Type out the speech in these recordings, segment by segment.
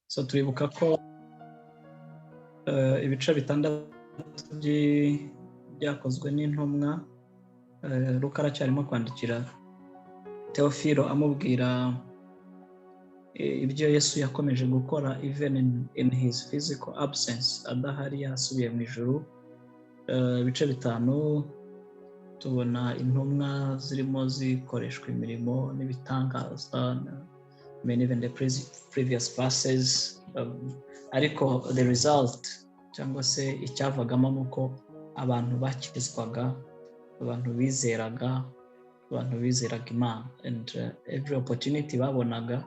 So turibuka ko ibice bitandatu byakozwe n'intumwa, Luka aracyarimo kwandikira Teofilo amubwira ibyo Yesu yakomeje gukora even in his physical absence, adahari, yasubiye mu ijuru. Ibice bitanu tubona intumwa zirimo zikoreshwa imirimo n'ibitangaza, I mean, even the previous verses, ariko the result cyangwa se icyavagamo ni uko abantu bakizwaga, abantu bizeraga, abantu bizeraga Imana, and every opportunity babonaga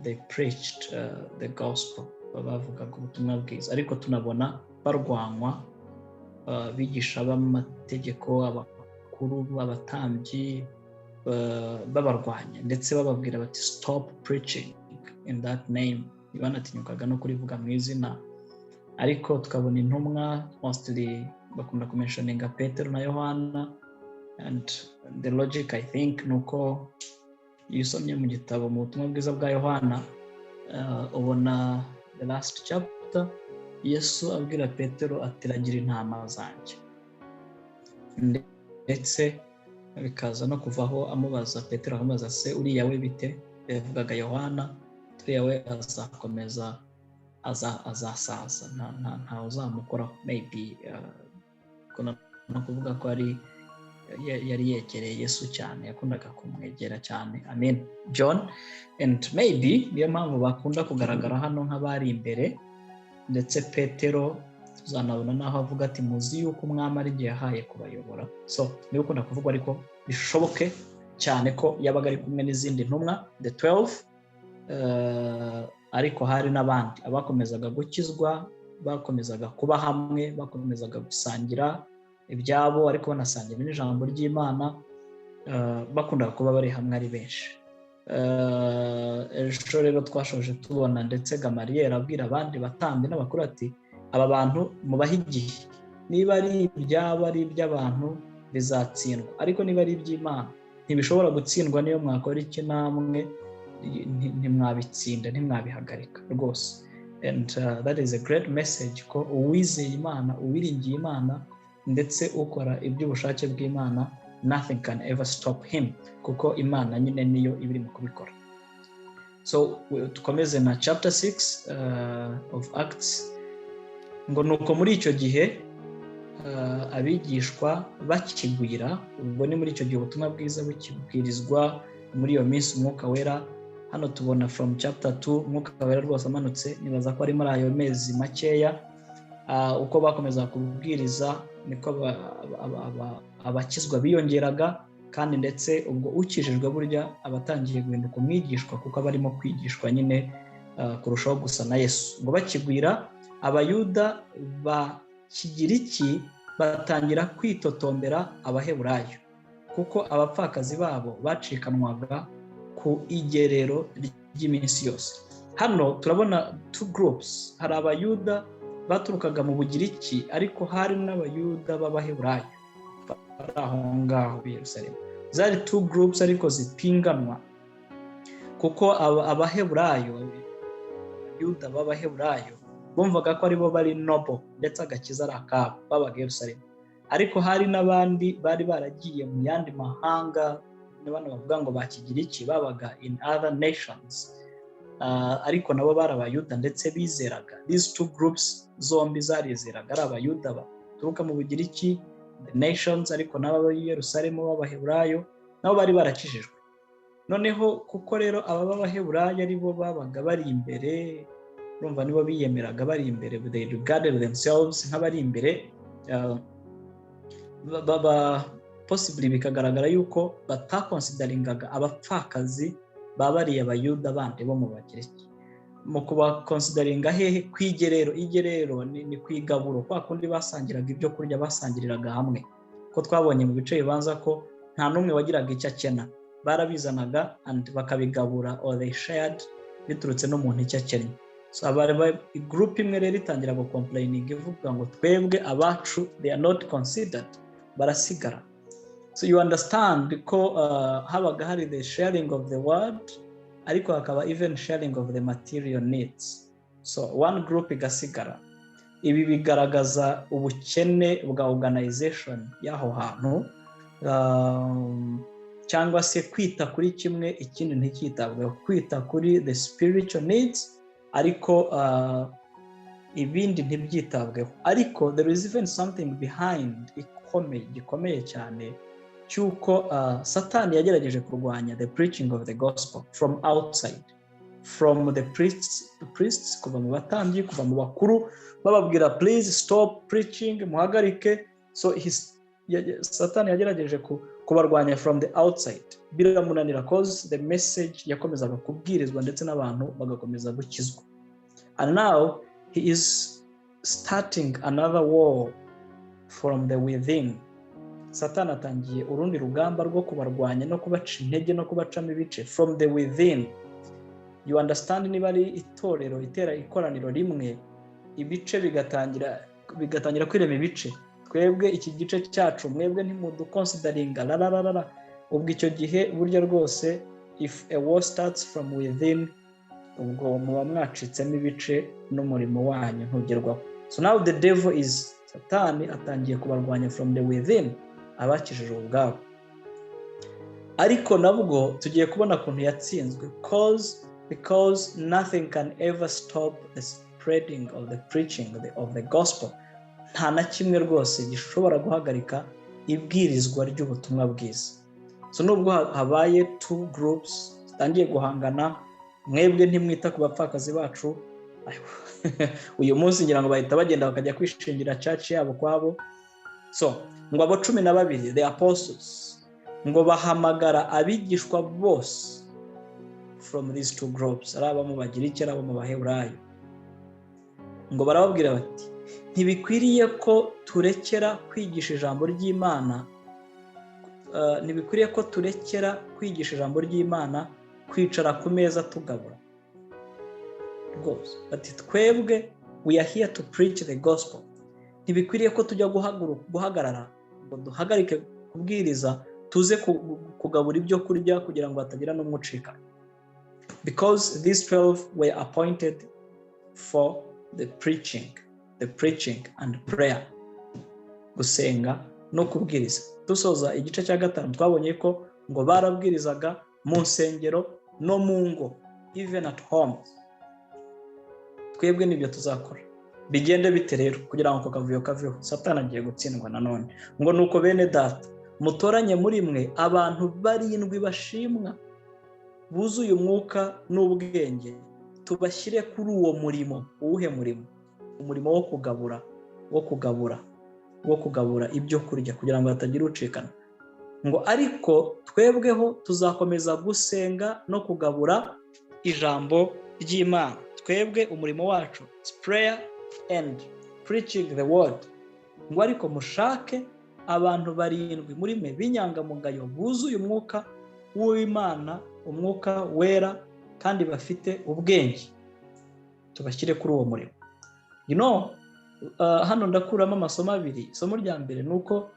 they preached the gospel, bavugaga ubutumwa bwiza. Ariko tunabona barwanywa, bigisha b'amategeko, abakuru, abatambyi babarwanya, ndetse bababwira bati: "Stop preaching in that name." Ntibanatinyukaga no kurivuga mu izina. Ariko tukabona intumwa, mostly bakunda kumentioninga Petero na Yohana, and the logic, I think, ni uko iyo usomye mu gitabo, mu butumwa bwiza bwa Yohana, ubona the last chapter Yesu abwira Petero ati: "Ragira intama zanjye." Ndetse bikaza no kuvaho amubaza, Petero amubaza: "Se uriya we bite?" Yavugaga Yohana. "Uriya we azakomeza, azasaza, ntawe uzamukoraho." Maybe no kuvuga ko ari yari yegereye Yesu cyane, yakundaga kumwegera cyane, I mean John, and maybe niyo mpamvu bakunda kugaragara hano nk'abari imbere. Ndetse Petero tuzanabona n'aho avuga ati: "Muzi yuko Umwami ari igihe yahaye kubayobora." So niba ukunda kuvugwa, ariko bishoboke cyane ko yabaga ari kumwe n'izindi ntumwa, the 12, ariko hari n'abandi abakomezaga gukizwa, bakomezaga kuba hamwe, bakomezaga gusangira ibyabo, ariko banasangira n'ijambo ry'Imana, bakundaga kuba bari hamwe ari benshi. Ejo rero twashoje tubona ndetse Gamariyeri abwira abandi batambyi n'abakuru ati: "Aba bantu mubahe igihe. Niba ari ibyabo, ari iby'abantu, bizatsindwa, ariko niba ari iby'Imana ntibishobora gutsindwa. Niyo mwakora iki namwe ntimwabitsinda, ntimwabihagarika rwose." And that is a great message, ko uwizeye Imana, uwiringiye Imana, ndetse ukora iby'ubushake bw'Imana, nothing can ever stop him, kuko Imana nyine niyo iba irimo kubikora. So dukomeze na chapter 6 of Acts. Ngo: "Nuko muri icyo gihe abigishwa bakigwira." Ubwo ni muri icyo gihe ubutumwa bwiza bukibwirizwa, muri iyo minsi Umwuka Wera, hano tubona from chapter 2 Umwuka Wera rwose amanutse. Nibaza ko ari muri ayo mezi makeya. Uko bakomeza kubwiriza niko abakizwa biyongeraga, kandi ndetse ubwo ukijijwe burya aba atangiye guhinduka umwigishwa, kuko aba arimo kwigishwa nyine kurushaho gusa na Yesu. Ngo: "Bakigwira, Abayuda ba Kigiriki batangira kwitotombera Abaheburayo, kuko abapfakazi babo bacikanwaga ku igerero ry'iminsi yose." Hano turabona two groups: hari Abayuda baturukaga mu Bugiriki, ariko hari n'Abayuda b'Abaheburayo bari aho ngaho i Yerusalemu. Zari two groups ariko zipinganwa, kuko Abaheburayo, Abayuda b'Abaheburayo bumvaga ko aribo bari noble, ndetse agakiza ari akabo, babaga Yerusalemu. Ariko hari n'abandi bari baragiye mu yandi mahanga, bano bavuga ngo ba Kigiriki, babaga in other nations, ariko nabo bari Abayuda ndetse bizeraga. These two groups zombi zarizeraga, ari Abayuda baturuka mu Bugiriki, the nations, ariko n'abo Yerusalemu b'Abaheburayo nabo bari barakijijwe. Noneho kuko rero aba b'Abaheburayo ari bo babaga bari imbere, urumva nibo biyemeraga bari imbere, they regarded themselves nk'abari imbere, baba possibly bikagaragara yuko bataconsideringaga abapfakazi babariye Abayuda bandi bo mu Bagiriki. Mu kubaconsideringa hehe? Ku igerero. Igerero ni ku igaburo, kwa kundi basangiraga ibyo kurya, basangiriraga hamwe, ko twabonye mu bice bibanza ko nta n'umwe wagiraga icyo akena. Barabizanaga bakabigabura, or they shared, biturutse n'umuntu icyo akennye. So group imwe rero itangira gucomplaininga ivuga ngo: "Twebwe abacu they are not considered, barasigara." So you understand ko habaga hari the sharing of the word, ariko hakaba even sharing of the material needs. So one group igasigara. Ibi bigaragaza ubukene bwa organization y'aho hantu, cyangwa se kwita kuri kimwe ikindi ntikitabweho, kwita kuri the spiritual needs ariko ibindi ntibyitabweho. Ariko there is even something behind ikomeye, gikomeye cyane, cy'uko Satani yagerageje kurwanya the preaching of the gospel from outside, from the priests, kuva mu batambyi, kuva mu bakuru, bababwira: "Please stop preaching, muhagarike." So Satani yagerageje kubarwanya from the outside, biramunanira, 'cause the message yakomezaga kubwirizwa ndetse n'abantu bagakomeza gukizwa. And now he is starting another war from the within. Satani atangiye urundi rugamba rwo kubarwanya no kubaca intege no kubacamo ibice from the within. You understand, niba ari itorero itera ikoraniro rimwe, ibice bigatangira kwirema ibice, twebwe iki gice cyacu, mwebwe ntimuduconsideringa, rararara, ubwo icyo gihe burya rwose, if a war starts from within, ubwo muba mwacitsemo ibice n'umurimo wanyu ntugerwaho. So now the devil is, Satani atangiye kubarwanya from the within, abakijije ubwabo. Ariko nabwo tugiye kubona ukuntu yatsinzwe, because nothing can ever stop the spreading of the preaching of the gospel. Nta na kimwe rwose gishobora guhagarika ibwirizwa ry'ubutumwa bwiza. So nubwo habaye two groups zitangiye guhangana, mwebwe ntimwita ku bapfakazi bacu, uyu munsi ngira ngo bahita bagenda bakajya kwishingira church yabo kwabo. So ngo abo 12, the apostles, ngo bahamagara abigishwa bose from these two groups, ari abo mu Bagiriki, ari abo mu Baheburayo, ngo barababwira bati: "Ntibikwiriye ko turekera kwigisha ijambo ry'Imana, ntibikwiriye ko turekera kwigisha ijambo ry'Imana, kwicara ku meza tugabura." Rwose bati: "Twebwe we are here to preach the gospel. Ntibikwiriye ko tujya guhagarara ngo duhagarike kubwiriza, tuze kugabura ibyo kurya kugira ngo hatagira n'umwe." Because these 12 were appointed for the preaching and prayer, gusenga no kubwiriza. Dusoza igice cya gatanu, twabonye ko ngo barabwirizaga mu nsengero no mu ngo, even at home. Twebwe nibyo tuzakora. Bigende bite rero kugira ngo ako kavuyo kaveho? Satani agiye gutsindwa nanone. Ngo nuko bene data, mutoranye muri mwe abantu barindwi bashimwa, buzuye umwuka n'ubwenge, tubashyire kuri uwo murimo. Uwuhe murimo? Umurimo wo kugabura, wo kugabura ibyo kurya kugira ngo hatagira ucikana. Ngo ariko twebweho tuzakomeza gusenga no kugabura ijambo ry'Imana. Twebwe umurimo wacu is prayer and preaching the word. Ngo ariko mushake abantu barindwi muri mwe b'inyangamugayo, buzuye umwuka w'Imana, umwuka wera, kandi bafite ubwenge, tubashyire kuri uwo murimo. Hano ndakuramo amasomo abiri. Isomo rya mbere ni uko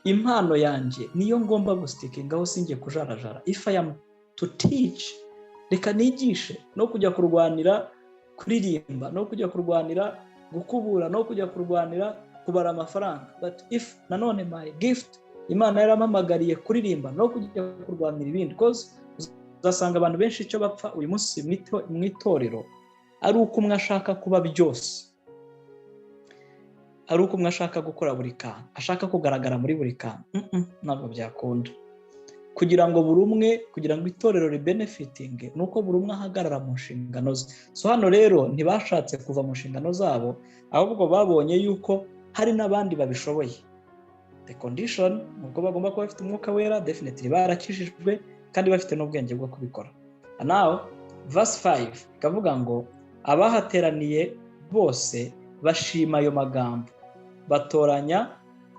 impano yanjye niyo ngomba gustickingaho, sinjye kujarajara. If I am to teach, reka nigishe, no kujya kurwanira kuririmba, no kujya kurwanira gukubura, no kujya kurwanira kubara amafaranga. But if nanone my gift, Imana yarampamagariye kuririmba, no kujya kurwanira ibindi, because uzasanga abantu benshi icyo bapfa uyu munsi mu itorero ari uko umwe ashaka kuba byose, ari uko umwe ashaka gukora buri kantu, ashaka kugaragara muri buri kantu. Ntabwo byakunda. Kugira ngo buri umwe, kugira ngo itorero ribenefitinge, ni uko buri umwe ahagarara mu nshingano ze. So hano rero ntibashatse kuva mu nshingano zabo, ahubwo babonye yuko hari n'abandi babishoboye. The condition ni uko bagomba kuba bafite umwuka wera, definitely barakijijwe, kandi bafite n'ubwenge bwo kubikora. Now verse 5 ikavuga ngo abahateraniye bose bashima ayo magambo, batoranya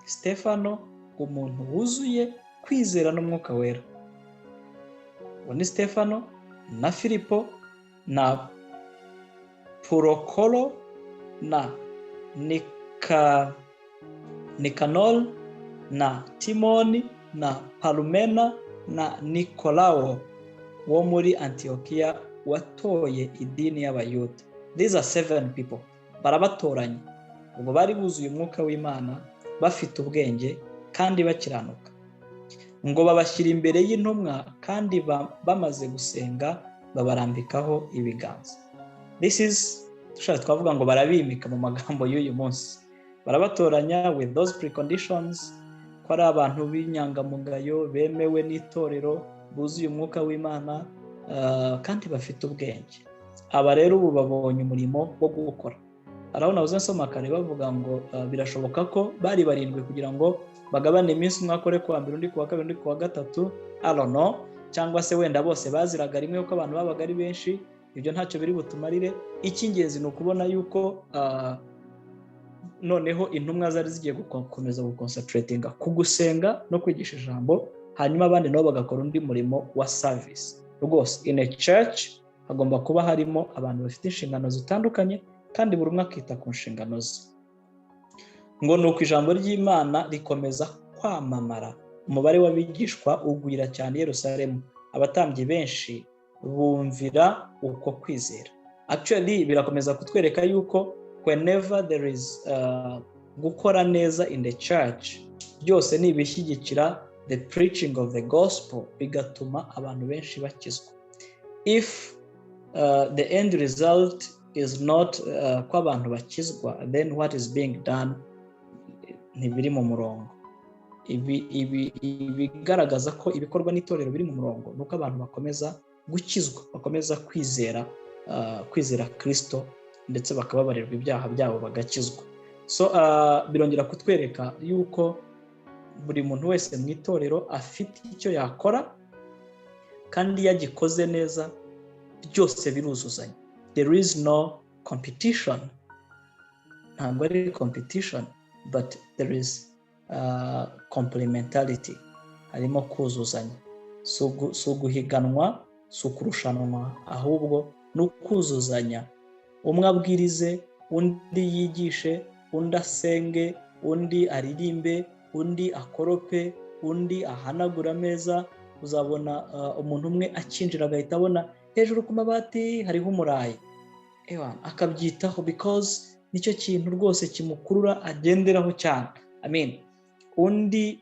Stefano, umuntu wuzuye kwizera n'umwuka wera. Uwo ni Stefano, na Filipo, na Purokoro, na Nikanori, na Timoni, na Parumena, na Nikolawo wo muri Antiyokiya watoye idini y'Abayuda. These are seven people. Barabatoranya. Ubwo bari buzuye umwuka w'Imana, bafite ubwenge kandi bakiranuka. Ngo babashyira imbere y'intumwa, kandi bamaze gusenga babarambikaho ibiganza. This is, dushatse twavuga ngo barabimika mu magambo y'uyu munsi. Barabatoranya with those preconditions, ko ari abantu b'inyangamugayo, bemewe n'itorero, buzuye umwuka w'Imana kandi bafite ubwenge. Aba rero ubu babonye umurimo wo gukora. Arabona uze nsoma kare bavuga ngo birashoboka ko bari barindwi kugira ngo bagabane iminsi, umwe akore kuwa mbere, undi kuwa kabiri, undi kuwa gatatu, I don't know, cyangwa se wenda bose baziraga rimwe kuko abantu babaga ari benshi. Ibyo ntacyo biri butumarire. Icy'ingenzi ni ukubona yuko noneho intumwa zari zigiye gukomeza guconcentratinga ku gusenga no kwigisha ijambo, hanyuma abandi nabo bagakora undi murimo wa service. Rwose in a church hagomba kuba harimo abantu bafite inshingano zitandukanye, kandi buri umwe akita ku nshingano ze. Ngo ni uko ijambo ry'Imana rikomeza kwamamara, umubare w'abigishwa ugwira cyane i Yerusalemu, abatambyi benshi bumvira uko kwizera. Actually, birakomeza kutwereka yuko whenever there is gukora neza in the church, byose ni ibishyigikira the preaching of the gospel, bigatuma abantu benshi bakizwa. If the end result is not ko abantu bakizwa, then what is being done ntibiri mu murongo. Ibi ibigaragaza ko ibikorwa n'itorero biri mu murongo ni uko abantu bakomeza gukizwa, bakomeza kwizera Kirisito, ndetse bakababarirwa ibyaha byabo, bagakizwa. So birongera kutwereka yuko buri muntu wese mu itorero afite icyo yakora, kandi iyo agikoze neza byose biruzuzanya. There is no competition, ntabwo ari competition, but there is complementarity, harimo kuzuzanya. Si uguhiganwa, si ukurushanwa, ahubwo ni ukuzuzanya. Umwe abwirize, undi yigishe, undi asenge, undi aririmbe, undi akorope, undi ahanagura ameza. Uzabona umuntu umwe akinjira agahita abona hejuru ku mabati hariho umurayi, akabyitaho because nicyo kintu rwose kimukurura, agenderaho cyane. Amen. Undi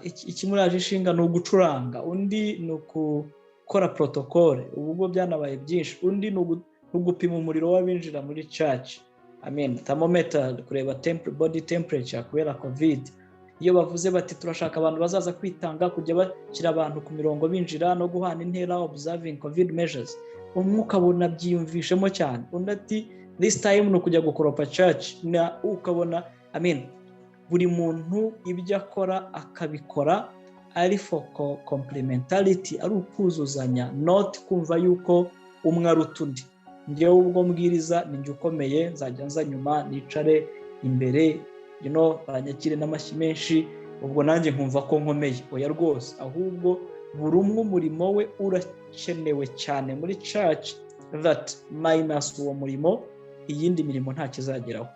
ikimuraje ishinga ni ugucuranga, undi ni ukukora protocole, ubu bwo byanabaye byinshi, undi ni ugupima umuriro w'abinjira muri church, amen, thermometer, kureba body temperature kubera COVID. Iyo bavuze bati turashaka abantu bazaza kwitanga kujya bashyira abantu ku mirongo binjira no guhana intera, observing COVID measures, umwe ukabona byiyumvishemo cyane, undi ati this time ni ukujya gukoropa church, na ukabona, amen, buri muntu ibyo akora akabikora ari for complementarity, ari ukuzuzanya, not kumva yuko umwe aruta undi. Ngewe ubwo mbwiriza ni njye ukomeye, nzajya nza nyuma nicare imbere, banyakire n'amashyi menshi, ubwo nanjye nkumva ko nkomeye. Oya rwose, ahubwo buri umwe umurimo we urakenewe cyane muri church, that minus uwo murimo iyindi mirimo nta kizageraho.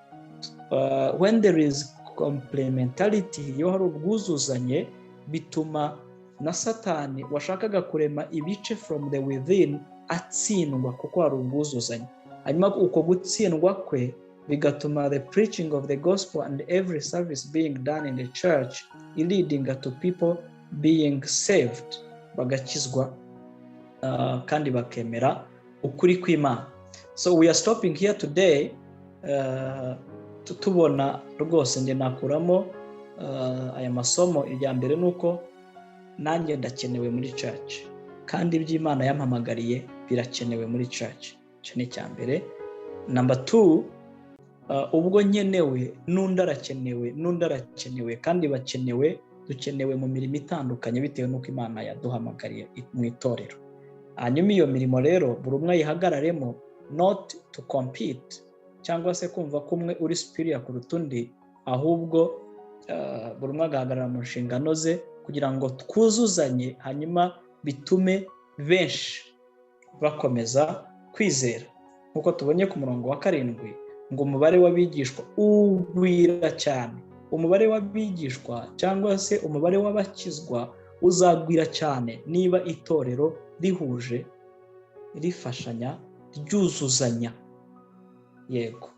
When there is complementarity, iyo hari ubwuzuzanye, bituma na Satani washakaga kurema ibice from the within atsindwa, kuko hari ubwuzuzanye. Hanyuma uko gutsindwa kwe bigatuma the preaching of the gospel and every service being done in the church leading to people being saved, bagakizwa kandi bakemera ukuri kw'Imana. So we are stopping here today. Tubona rwose njye nakuramo aya masomo. Irya mbere ni uko nanjye ndakenewe muri church, kandi iby'Imana yampamagariye birakenewe muri church. Icyo ni icya mbere. Number two, ubwo nkenewe, n'undi arakenewe, n'undi arakenewe, kandi bakenewe, dukenewe mu mirimo itandukanye bitewe n'uko Imana yaduhamagariye mu itorero. Hanyuma iyo mirimo rero buri umwe ayihagararemo, not to compete cyangwa se kumva ko umwe uri superior kuruta undi, ahubwo buri umwe agahagarara mu nshingano ze kugira ngo twuzuzanye, hanyuma bitume benshi bakomeza kwizera, nk'uko tubonye ku murongo wa 7 ngo umubare w'abigishwa ugwira cyane. Umubare w'abigishwa cyangwa se umubare w'abakizwa uzagwira cyane niba itorero rihuje, rifashanya, ryuzuzanya. Yego,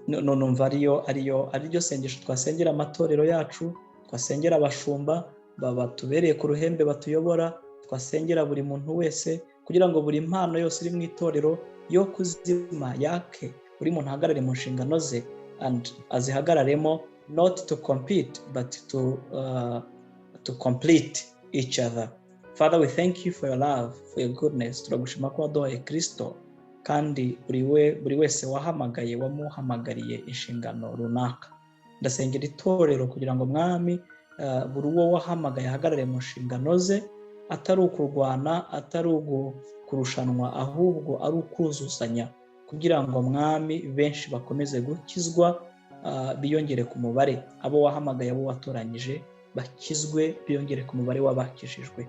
numva ariyo ariryo sengesho twasengera amatorero yacu, twasengera abashumba batubereye ku ruhembe batuyobora, twasengera buri muntu wese, kugira ngo buri mpano yose iri mu itorero yo kuzima yake, buri muntu ahagarare mu nshingano ze and azihagararemo, not to compete but to complete each other. Father, we thank you for your love, for your goodness. Turagushima ko waduhaye Kirisito, kandi buri wese wahamagaye wamuhamagariye inshingano runaka. Ndasengera itorero kugira ngo, Mwami, buri uwo wahamagaye ahagarare mu nshingano ze, atari ukurwana, atari kurushanwa, ahubwo ari ukuzuzanya, kugira ngo, Mwami, benshi bakomeze gukizwa, biyongere ku mubare. Abo wahamagaye, abo watoranyije bakizwe, biyongere ku mubare w'abakijijwe.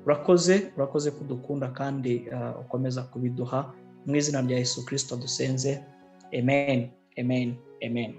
Urakoze, urakoze kudukunda kandi ukomeza kubiduha. Mu izina rya Yesu Kirisito dusenze, amen, amen, amen.